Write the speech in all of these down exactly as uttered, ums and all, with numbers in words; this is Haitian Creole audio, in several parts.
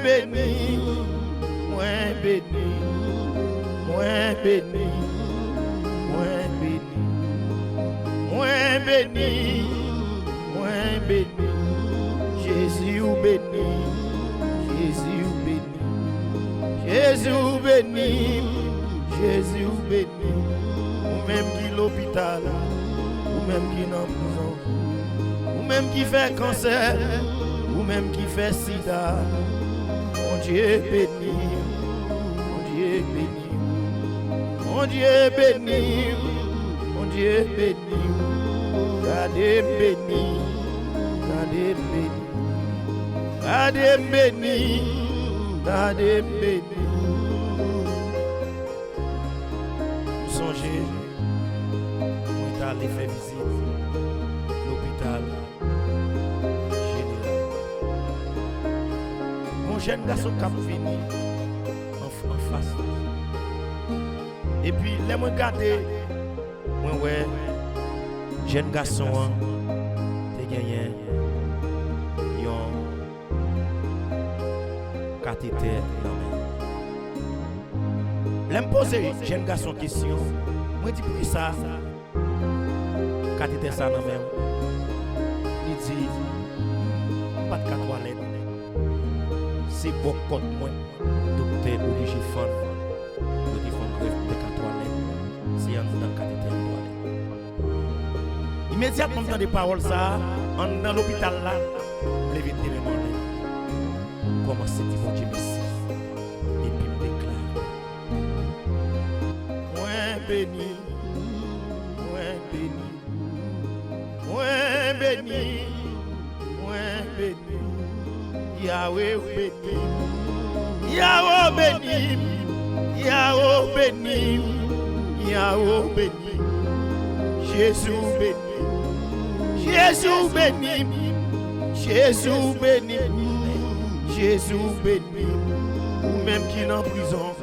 Beni, mwen beni, mwen beni, mwen beni, mwen beni, mwen beni. Jezi ou beni, Jezi ou beni, Jezi ou beni, Jezi ou beni. Ou menm ki lopital, ou menm ki nan prizon, ou menm ki fè kansè, ou menm ki fè sida. Bondye beni, Bondye beni, Bondye beni, Bondye beni. Gade m beni, gade m beni, gade m beni, gade m beni. M sonje, mwen t ale fè vizit lopital jeneral. Yon jèn gason k ap vini an, anfas mwen. Epi, lè mwen gade, mwen wè jèn gason an te genyen yon katetè nan men. Lè m poze jèn gason kesyon, mwen di, "Poukisa katetè sa nan men w?" Li di, "M pa t ka twalèt. Se bò kòt mwen, doktè oblije fann. Yo te fè yon grèf, m te ka twalèt. Se anndan katetè m twalèt." Imedyatman m tande pawòl sa a, anndan lopital la, m leve de men m anlè. M kòmanse di Bondye mèsi. Epi m deklare, "Mwen beni, mwen beni, mwen beni, mwen beni." Yawe ou beni, Yawe ou beni, Yawe ou beni, Yawe ou beni. Jezi ou beni, Jezi ou beni, Jezi ou beni, Jezi ou beni. Ou menm ki nan prizon,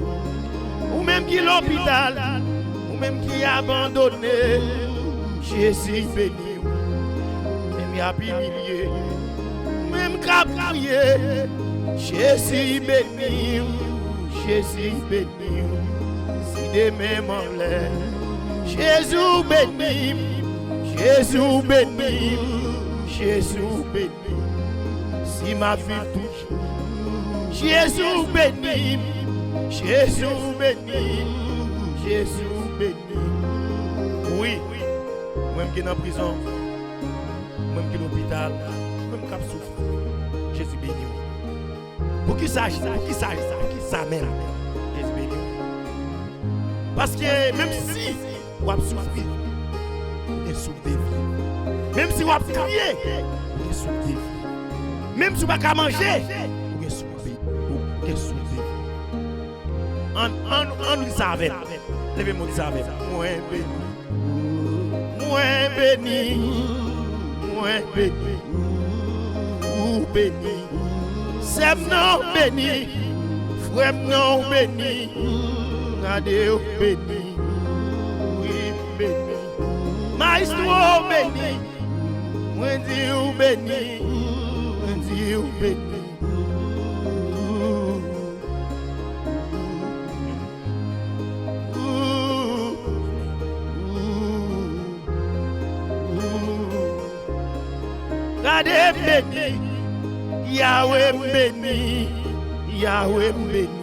ou menm ki lopital, ou menm ki abandone, Jezi beni w. Ou menm y ap imilye, ou menm k ap kriye, Jezi beni w, Jezi beni w. Si de men m anlè, Jezi ou beni m, Jezi ou beni m, Jezi ou beni m. Si m ap viv toujou, Jezi ou beni m, Jezi ou beni m, Jezi ou beni m. Wi, mwen m ki nan prizon, mwen m ki lopital, mwen m k ap soufri, Jezi beni w. Poukisa, poukisa, poukisa menm? Jezi beni w. Paske menm si w ap soufri, ou gen souf de vi. Menm si w ap kriye, ou gen souf de vi. Menm si w pa ka manje, ou gen souf de, ou gen souf de vi. Ann, ann, ann li sa avè m. Leve men w, di sa avè m. Mwen beni. Mwen beni, mwen beni, ou beni. Sè m nan beni, frè m nan ou beni, gade ou beni, wi m beni. Mayestwo ou beni, mwen di ou beni, mwen di ou beni. Gade m beni, Yawe m beni, Yawe m beni.